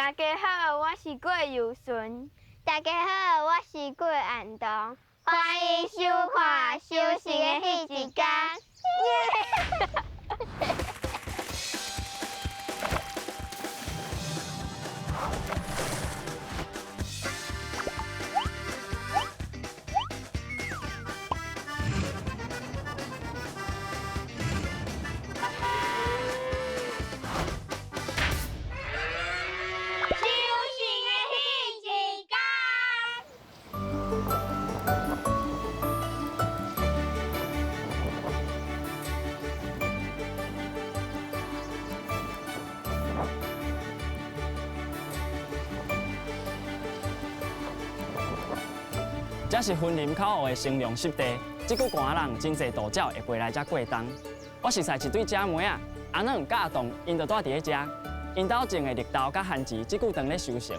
大家好，我是郭柔順。大家好，我是郭安東。歡迎收看《收成的彼一天》。這是雲林口湖的清涼濕地，這久寒人真濟渡鳥會飛來這過冬。我熟似一對姐妹仔，阿軟佮阿棟，𪜶就住佇咧遮。𪜶兜種的綠豆佮番薯，這久當咧收成。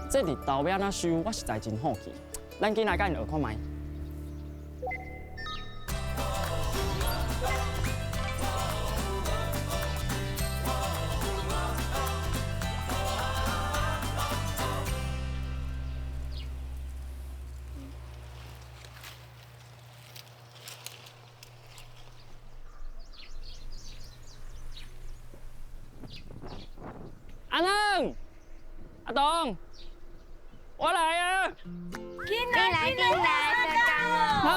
這綠豆欲按怎收，我實在真好奇。咱緊來佮𪜶學看覓。阿軟，阿東，我來啊！緊來緊來，收工咯！好，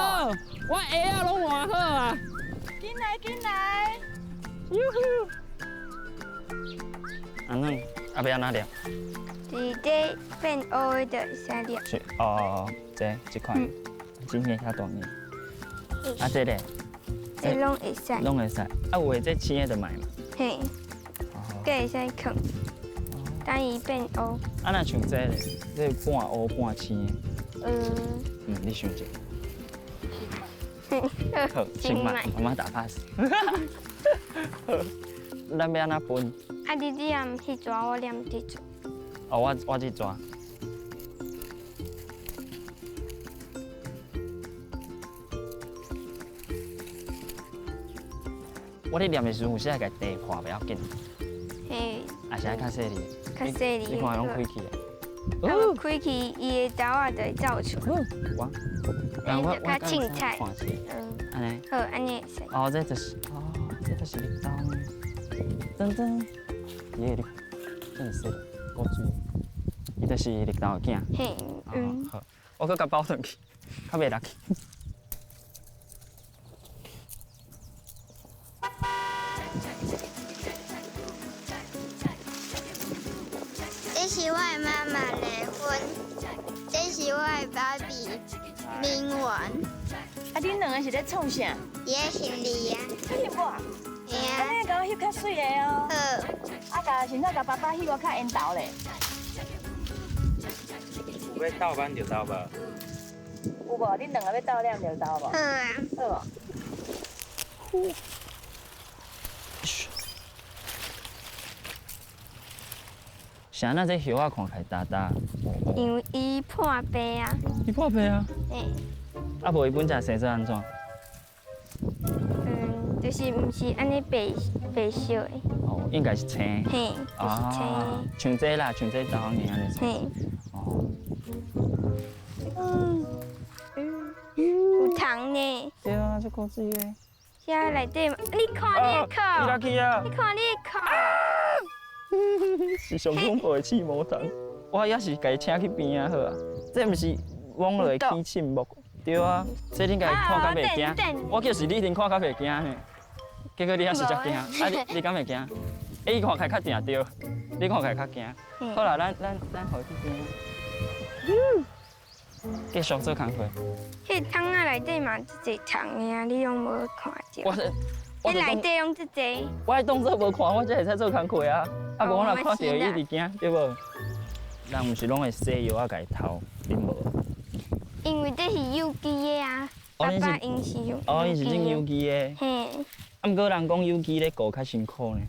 我鞋仔攏換好啊！緊來緊來！喲呼！阿軟，啊欲按怎掠？是這變烏的就會使掠。是哦，這這款，真的較大隻。啊，這咧？這攏會使。攏會使。啊，有的這青的就袂嘛。嘿。閣會使囥，等伊變烏。啊，若像這咧，這半烏半青的。嗯，你想一下。好，先賣，媽媽打 pass。咱欲按怎分？啊，你念彼逝，我念這逝。哦，我這逝。我咧念的時陣，有時愛共地破袂要緊。嘿。還是愛較細膩。較細膩。你看攏開去啊。啊，開去，伊的豆仔就會走出來。我。我較凊彩。嗯。按呢。好，按呢會使。哦，這就是，哦，這就是綠豆。噔噔，耶，真是古水，伊就是綠豆的囝。嘿，嗯。好，我閣共包轉去，較袂落去。這是我的媽媽麗芬，這是我的爸比明元。啊，恁兩个是咧創啥？伊咧翕你啊。你翕我？嘿啊。按呢共我翕較媠的哦。好。啊，共先生共爸爸翕我較緣投咧。有欲鬥挽綠豆無？有無？恁兩个欲鬥撿綠豆無？好啊。好無？啥人這葉仔看起來焦焦？因為伊破病啊。伊破病啊？嘿。啊，無伊本來生做按怎？嗯，就是毋是按呢白白色的。哦，應該是青。嘿，就是青。像這啦，像這豆仔按呢。嘿。哦。嗯嗯，有蟲呢。對啊，這古水的。遐內底，你看你的口。你落去啊！你看你的口。是上恐怖的刺毛蟲，我也是共伊請去邊仔好啊。這毋是網絡的起凊木，對啊。這你家看甲袂驚，我就是你一定看甲袂驚呢。結果你還是遮驚，啊你你敢會驚？欸，伊看起來較定著，你看起來較驚。好啦，咱咱予伊去邊仔。繼續做工課。彼桶仔內底嘛足濟蟲的啊，你攏無看著。彼內底攏足濟。我愛當做無看，我才會使做工課啊。啊，無我若看著伊一直驚，對無？人毋是攏會洗藥仔共伊偷，恁無？因為這是有機的啊，爸爸𪜶是用。哦，𪜶是種有機的。嘿。啊，毋過人講有機咧顧較辛苦呢。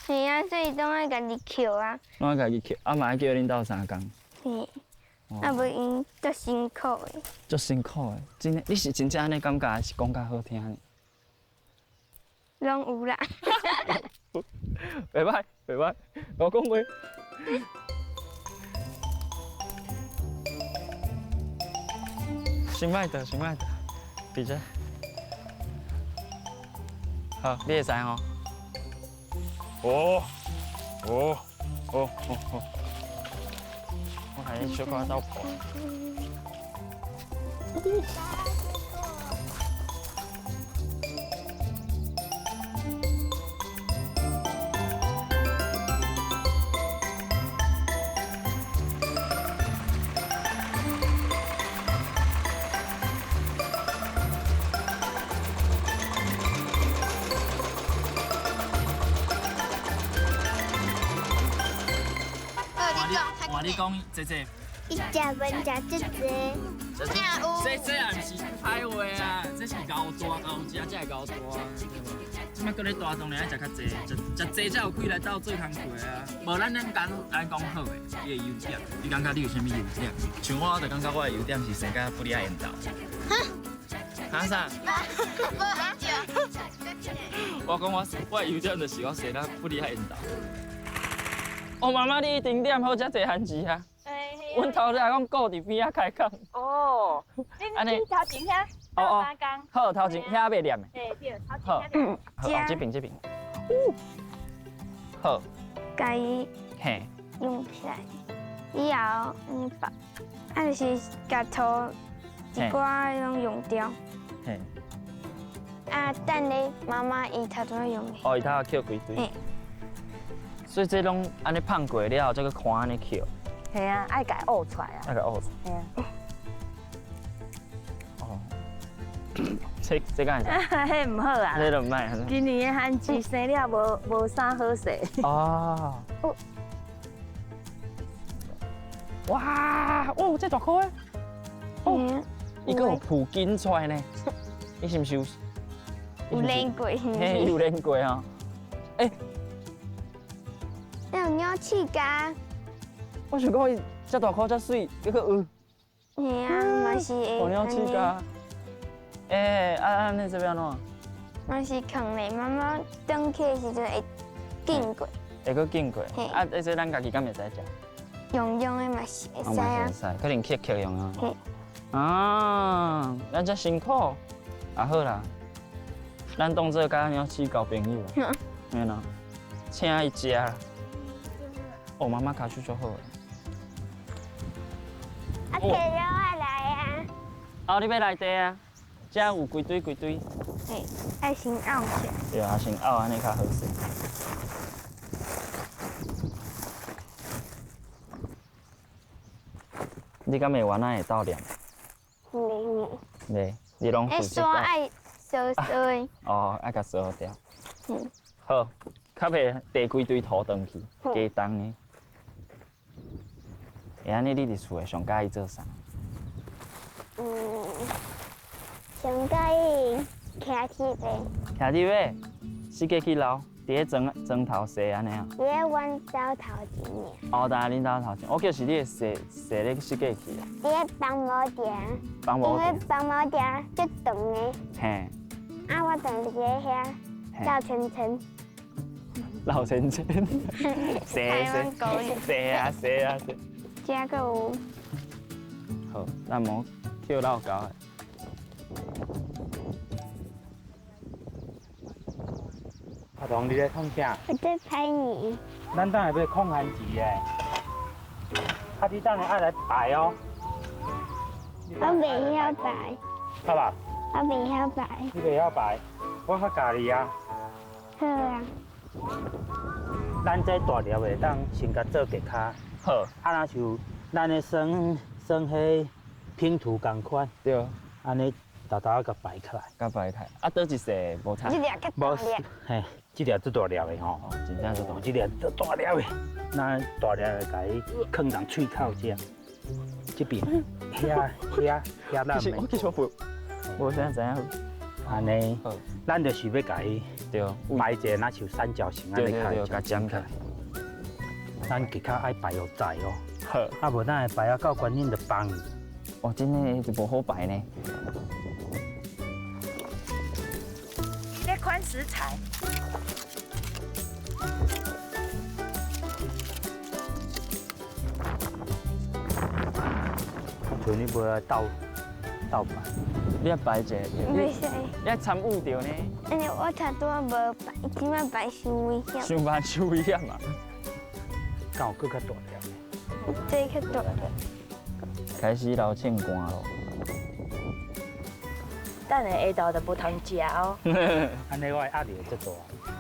嘿啊，所以攏愛家己抾啊。攏愛家己抾，啊嘛愛叫恁鬥相共。嘿。啊，無𪜶足辛苦的。足辛苦的，真的，你是真正按呢感覺，還是講較好聽呢？攏有啦。袂歹，袂歹，無講話。先莫倒，先莫倒，伫遮。好，你會使吼？哦，哦，哦哦哦，我來你小可鬥破。哇，你講這這，伊食飯食這濟，這這也毋是歹話啊，這是𠢕大𠢕食才會𠢕大。這擺閣咧大，當然愛食較濟，食食濟才有氣來鬥做工課啊。無咱咱講咱講好的，你的優點，你感覺你有啥物優點？像我，我就感覺我的優點是生甲不離愛緣投。哈？啥？我講我的優點就是我生甲不離愛緣投。哦，媽媽，你一定念好遮濟番薯啊！阮頭拄仔講顧佇邊仔開講。哦，你頭前遐鬥三工。好，頭前遐袂念的。嘿，對，頭前遐。好，好，這邊這邊。好。共伊用起來，以後你把，啊就是共塗一寡攏用掉。嘿。啊，等咧媽媽伊頭拄仔用的。哦，伊頭仔抾幾堆。所以這攏按呢放過了後，再閣看按呢抾。嘿啊，愛共挖出來啊。愛共挖出來。嘿啊。哦。這敢會使？彼毋好啊。這就毋歹。今年的番薯生了無啥好勢。哦。哇！哦，這大顆的。哦。伊閣有抱緊出來呢。伊是毋是有？有練過。嘿，有練過吼。欸。有鳥鼠咬。我想講伊遮大顆遮媠，結果有。嘿啊，嘛是會。有鳥鼠咬。欸，啊按呢這欲按怎？嘛是囥咧，媽媽轉去的時陣會經過。會閣經過。啊，這咱家己敢會使食？用用的嘛是會使啊。會使，可能抾抾用啊。啊，咱遮辛苦，啊好啦，咱當做佮鳥鼠交朋友，嘿啦，請伊食啦。哦，媽媽跤手足好的。啊，地了我來啊！哦，你欲來地啊？遮有規堆規堆。嘿，愛先拗起來。對啊，先拗按呢較好勢。你敢會原來會鬥念？袂。袂，你攏負責。刷愛掃掃的。哦，愛共掃掉。嗯。好，較袂地規堆土轉去，加重呢。會按呢，你佇厝內上佮意做啥？嗯，上佮意騎鐵馬。騎鐵馬，四界去撈，佇咧庄庄頭踅按呢啊？佇咧阮兜頭前爾。哦，佇恁兜頭前，我叫是你會踅踅咧四界去啊。佇咧幫某埕。幫某埕。因為幫某埕足長的。嘿。啊，我就佇咧遐繞圈圈。繞圈圈。踅踅踅啊踅啊踅。這閣有。好，咱莫捡老狗的。阿童，你咧创啥？我在拍你。咱等下欲控番薯的，啊，你等下爱來排哦。我袂曉排。好吧。我袂曉排。你袂曉排，我較教你啊。好啊。咱這大粒的，當先共做結跤。好。啊，若像咱的耍耍彼拼圖仝款。對。按呢，沓沓仔共排起來。共排起來。啊，佗一塊無差。這粒較大粒。嘿，這粒足大粒的吼，真正足大。這粒足大粒的，咱大粒的共伊囥佇喙口這，這邊，遐遐遐咱。其實我其實我無啥知影。按呢，咱就是欲共伊對排一个，若像三角形按呢對對，共粘起來。咱結較愛排予在哦。好。啊，無咱會排啊到關鍵就崩。哦，真的就無好排呢。咧款食材。像你无來鬥斗摆。你爱摆一下，袂使。你爱参与著呢。因为我头拄仔无摆，这摆摆伤危险。伤慢伤危险啊！敢有阁较大粒？这较大粒。开始流清汗咯。等下下昼就无通食哦。按呢我的压力会足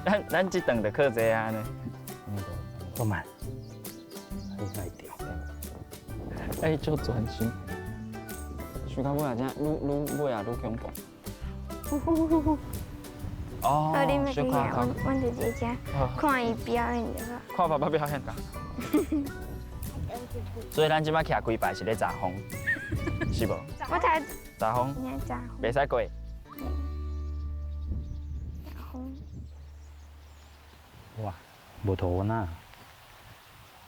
大。咱这顿就靠这按呢。好慢，你来调。哎，足专心。想到尾啊，真愈愈尾啊愈恐怖。哦，小可，阮就伫遮看伊表演就好。看爸爸表演噶。所以咱这摆徛规排是咧查风，是无？我睇。查风。袂使过。查风。哇，无涂呐。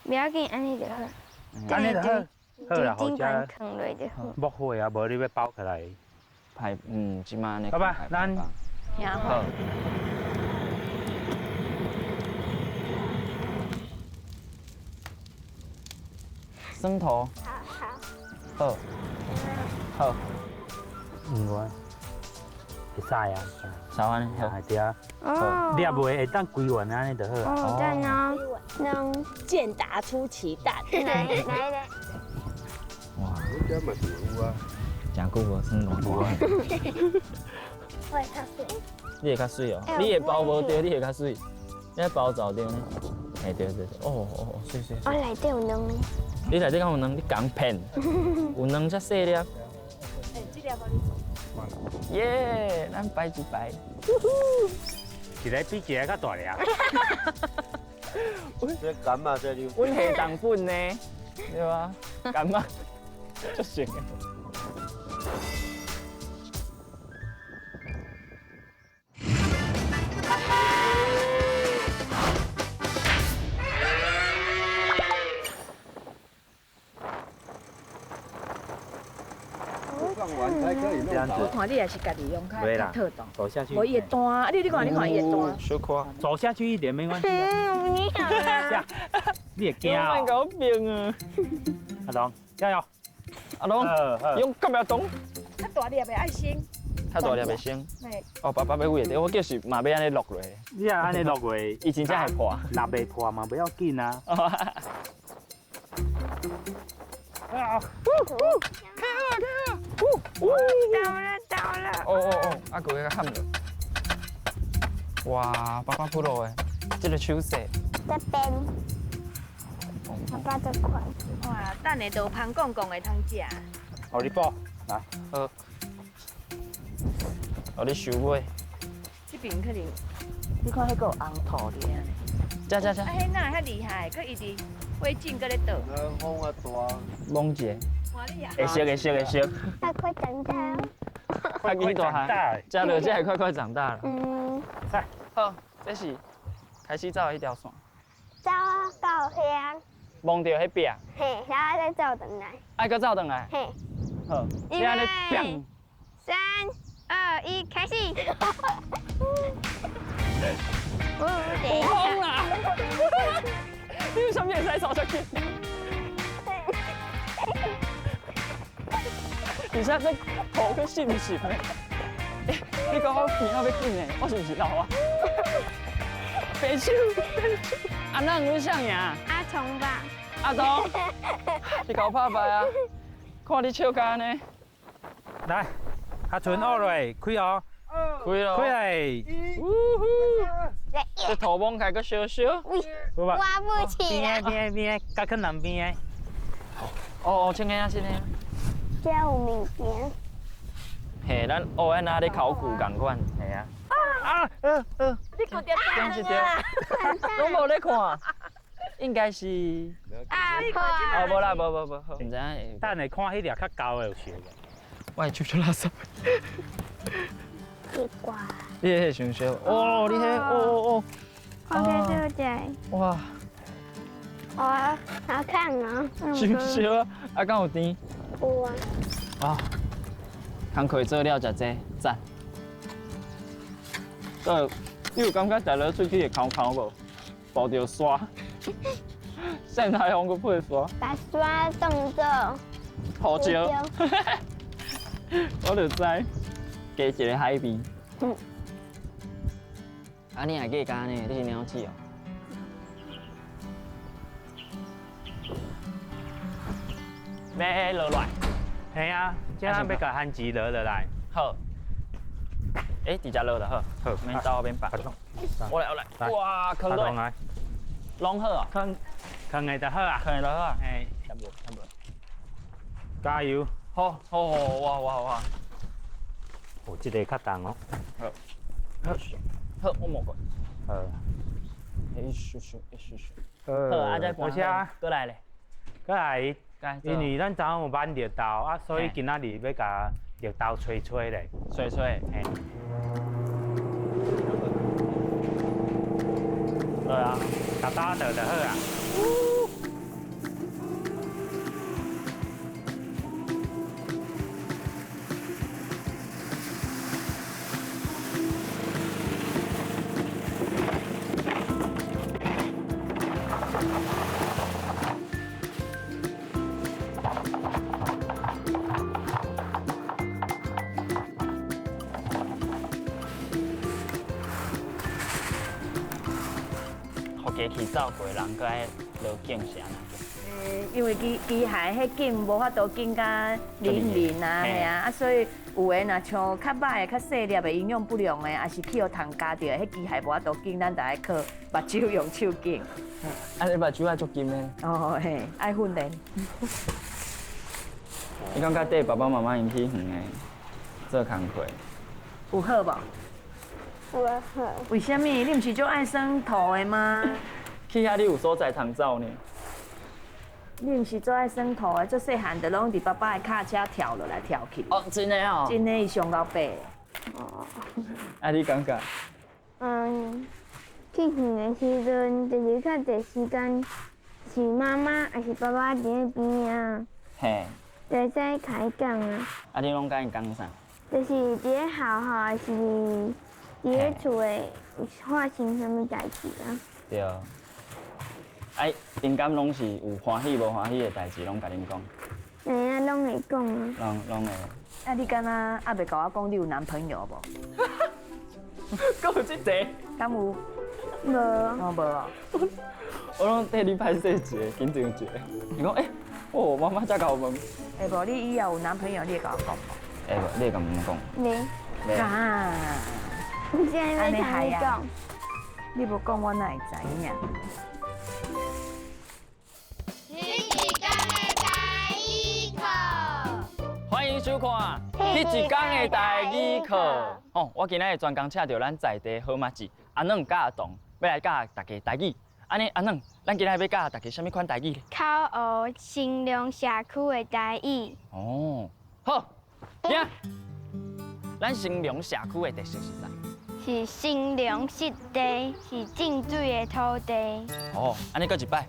不要紧，按呢就好。按呢就好。好啦，好食。囥落就好。木火啊，无你欲包起来。派，这摆呢。爸爸，咱。好。蒜头。好好。好。好。我会使啊，使安呢？好，对啊。哦。你也袂会当规圆按呢就好啊。哦，赞哦。两。健达出奇蛋。来来来。哇。我这嘛是有啊。真久无耍大锅。我会较媠。你会较媠哦，你会包无对，你会较媠。你爱包走对呢？嘿，对对对，哦哦哦，媠媠。我内底有卵呢。你内底敢有卵？你共骗？有卵才细粒。哎，这粒予你做。耶，咱摆一摆。一个比一个较大粒。这柑仔这阮下重本呢，对吧？柑仔，足成的。我看你也是家己用较妥当。走下去。无伊会弹，啊你看，你看伊会弹。小可。走下去一点没关系。你好啊。你会惊啊？莫共我变啊！阿东，加油！阿东，勇敢阿东。较大粒的爱先。较大粒的先。哦，爸爸欲喂的，我就是嘛欲按呢落落。你若按呢落落，伊真正会破。若袂破嘛，不要紧啊。啊！开啊开啊！到了到了！哦哦哦，啊，阁较冚落。哇，爸爸 pro 的，这个手势。这边。爸爸这款。哇，等下就芳公公的通食。予你补，来。好。予你收尾。这边可能，你看彼个有红土伫遐。遮遮遮。啊，彼哪会遐厉害？阁一直火箭阁咧倒。风啊大。摸一下。会熟会熟会熟。快快长大。快快长大，食落才会快快长大了。嗯。来，好，这是开始走彼条线。走到遐。摸著彼壁。嘿，然后再走转来。爱阁走转来。嘿。好。你按呢变。 3、2、1，开始。有风啦！你为啥物会使走遮紧？而且这头阁湿湿的，你讲我边仔欲紧的，我是毋是老啊？白手，白手。阿那阮谁赢？阿聪吧。阿东，你共我拍牌啊！看你笑甲按呢。来，阿春学落，开哦。开咯。开来。呜呼！这头摸起来阁烧烧。挖不起来。边边边，较靠南边的。哦哦，穿个啊，穿个。这有物件。嘿，咱学按那咧考古仝款，嘿啊。啊，你讲着讲一条，拢无咧看，应该是。啊，哦，无啦，无无无，毋知影。等下看彼粒较厚的有烧无？我的手足垃圾。地瓜。你彼伤烧，哦，你彼，哦哦哦。看起这个。哇。哇，好看哦。伤烧啊！啊，敢有甜？有啊。啊，工课做了诚济，赞。你有感觉食落喙齿会空空无？抱著沙，扇台风阁配沙。把沙当做胡椒。我就知，加一个海边。啊，你也计较呢？你是鸟鼠哦。要落来。嘿啊，这咱欲共番薯落落来。好。欸，直接落就好。好，免走免放。我来，我来。哇，囥落来。拢好啊。囥，囥的就好啊。囥的就好啊。嘿，差不多，差不多。加油。好，好，哇哇哇。哦，这个较重哦。好。好，好，我摸过。好。一咻咻，一咻咻。好，啊，再多谢。过来咧。过来。因为咱昨昏有挽绿豆啊，所以今仔日欲共绿豆吹吹咧。吹吹，嘿。对啊，打打倒就好啊。机器走过，人阁爱落井是按怎叫？因为机机械彼井无法度紧甲淋淋啊，嘿啊，啊所以有的若像较歹的、较细粒的营养不良的，也是去予虫咬著的，彼机械无法度紧，咱就爱靠目睭用手紧。啊，你目睭爱足金的。哦嘿，爱训练。你感觉缀爸爸妈妈𪜶去远的做工课？有好无？有好。为啥物？你毋是足爱耍土的吗？去遐你有所在通走呢？你毋是足爱耍土的，足细汉就拢伫爸爸的卡车跳落来跳去。哦，真的哦。真的，伊上老爸。哦。啊，你感觉？嗯，去远的时阵，就是较济时间是妈妈还是爸爸伫咧边仔。嘿。就会使共伊讲啊。啊，你拢共伊讲啥？就是伫咧学校，还是伫咧厝的有发生啥物代志啊？对。哎，𪜶敢拢是有欢喜无欢喜的代志，拢共恁讲。嘿啊，拢会讲啊。拢会。啊，你敢若犹未共我讲你有男朋友无？阁有这题？敢有？无。哦，无哦。我拢替你歹势一个，紧张一个。伊讲，欸，哦，妈妈才共我问。会无？你以后有男朋友，你会共我讲无？会无？你会共阮讲？袂。啊？你现在欲通你讲？你无讲，我哪会知影？欢迎收看《彼一天的台语课》。哦，我今仔日专工请著咱在地好麻子阿软佮阿童，欲来教大家台语。按呢，阿软，咱今仔日欲教大家啥物款台语？口学兴隆社区的台语。哦，好，听。咱兴隆社区的特色是啥？是兴隆湿地，是浸水的土地。哦，按呢阁一摆。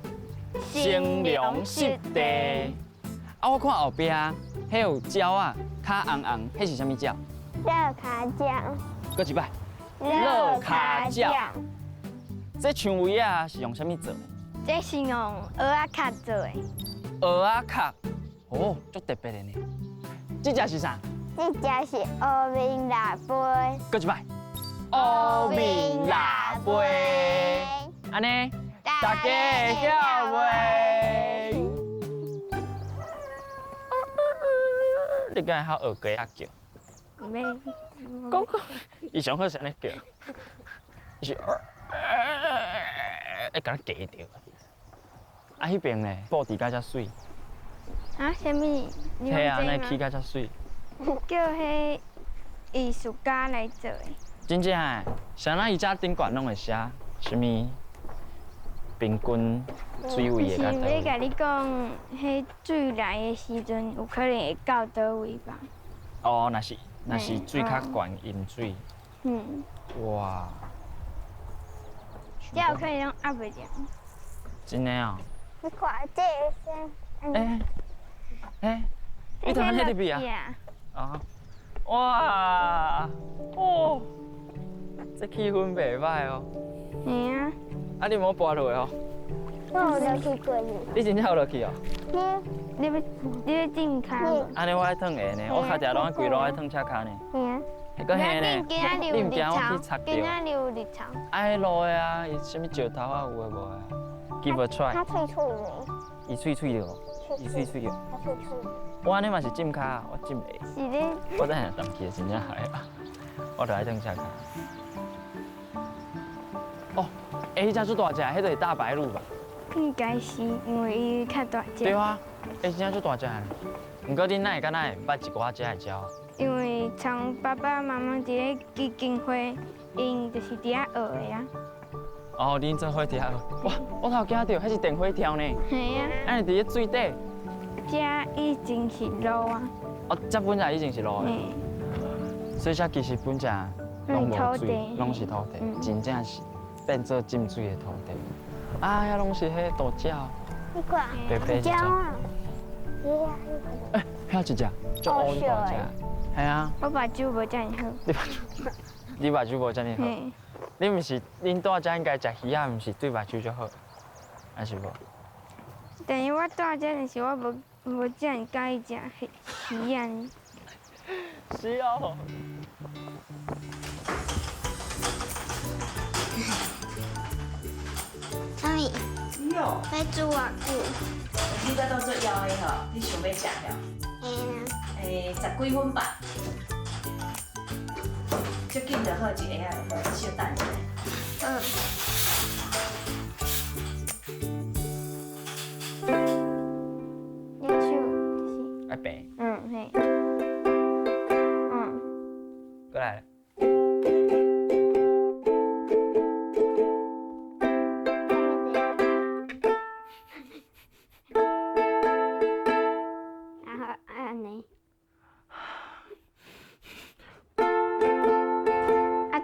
兴隆湿地。啊，我看后壁彼有鸟仔，跤红红，彼是啥物鸟？落跤鸟。阁一摆。落跤鸟。这蔷薇仔是用啥物做的？这是用蚵仔壳做的。蚵仔壳，哦，足特别的呢。这只是啥？这只是乌面腊杯。阁一摆。乌面腊杯。按呢，大家会晓袂？你敢会晓学鸡仔叫？袂。讲讲，伊上好是按呢叫，伊是，会敢若鸡著。啊，彼边呢，布置甲遮媠。啊？啥物？嘿啊，按呢起甲遮媠。叫彼艺术家来做的。真正的，啥人伊遮顶悬拢会写啥物？平均水位会到佗位？是欲共你讲，彼水来的时阵，有可能会到佗位吧？哦，若是水较悬，淹水。嗯。哇！这有可能拢压袂牢。真的哦。你看这个先。欸欸，你头先伫边啊？啊！哇！哦，这气氛袂䆀哦。嘿啊。啊，你无跋落去哦？我有落去过。你真正有落去哦？你欲浸跤？按呢我爱褪鞋呢，我跤定拢爱规路爱褪赤跤呢。嘿啊。阁嘿呢？你毋惊我去插著？今仔日有日头。爱路的啊，伊啥物石头啊，有的无的。Give a try。它脆脆的。伊脆脆的哦，伊脆脆的。它脆脆。我按呢嘛是浸跤，我浸鞋。是咧。我等下淡去真正害啊，我就爱褪赤跤。哦，欸，彼只足大只，彼就是大白鹭吧？应该是，因为伊较大只。对啊，欸，真正足大只。毋过恁哪会敢若会捌一寡这个鸟？因为从爸爸妈妈伫咧基金会，𪜶就是伫遐学的啊。哦，恁做伙伫遐学？哇，我头惊著，彼是电火跳呢。嘿啊。按呢伫咧水底。这以前是路啊。哦，这本来以前是路的。所以这其实本来拢无水，拢是土地，真正是变做浸水的土地。啊，遐拢是彼渡鸟。你看，白白一只。欸，遐一只，足乌大只。系啊。我目睭无遮尔好。你目睭无遮尔好。你毋是恁住遮应该食鱼仔，毋是对目睭足好，还是无？但是我住遮，但是我无遮尔佮意食鱼仔呢。是哦。妈咪，要煮偌久？你才都做枵的吼，你想欲食了？嘿啊。欸，十几分吧。足紧就好，一下仔就好，小等一下。嗯。你手就是。爱平。嗯，嘿。嗯。过来。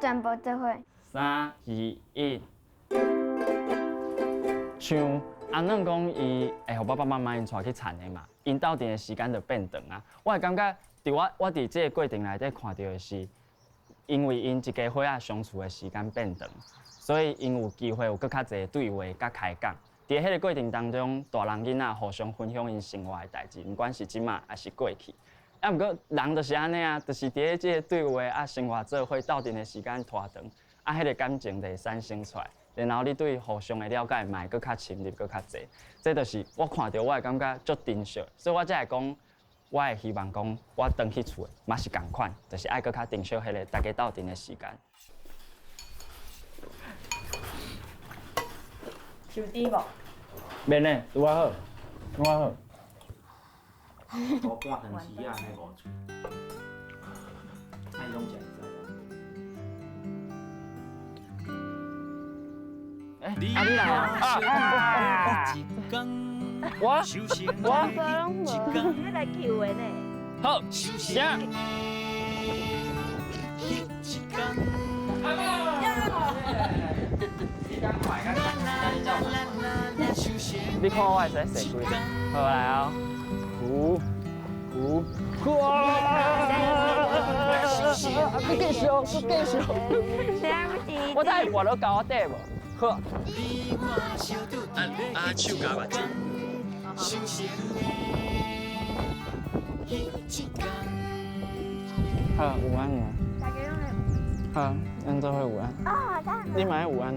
全部做伙。3、2、1。像阿软讲，伊会予爸爸妈妈𪜶带去田的嘛，𪜶斗阵的时间就变长啊。我会感觉，伫我伫这个过程内底看著的是，因为𪜶一家伙仔相处的时间变长，所以𪜶有机会有阁较济对话佮开讲。伫彼个过程当中，大人囡仔互相分享𪜶生活的代志，毋管是这马抑是过去。啊，毋过人就是按呢啊，就是伫咧这个对话啊，生活做伙斗阵的时间拖长，啊，彼个感情就会产生出来，然后你对互相的了解嘛会阁较深入，阁较济。这就是我看著我会感觉足珍惜，所以我才会讲，我会希望讲，我转去厝的嘛是仝款，就是爱阁较珍惜彼个大家斗阵的时间。伤甜无？免嘞，拄仔好，拄仔好。乌半汤匙仔，安尼五喙，爱拢食会使。欸，啊你来啊！啊！我你来救的呢？好，行。你看我会使踅几？好来哦。五五，哇！阁继续，阁继续。我等下跋落沟仔底无？好。啊，手夹目睭。好，午安。好，咱做伙午安。你嘛爱午安。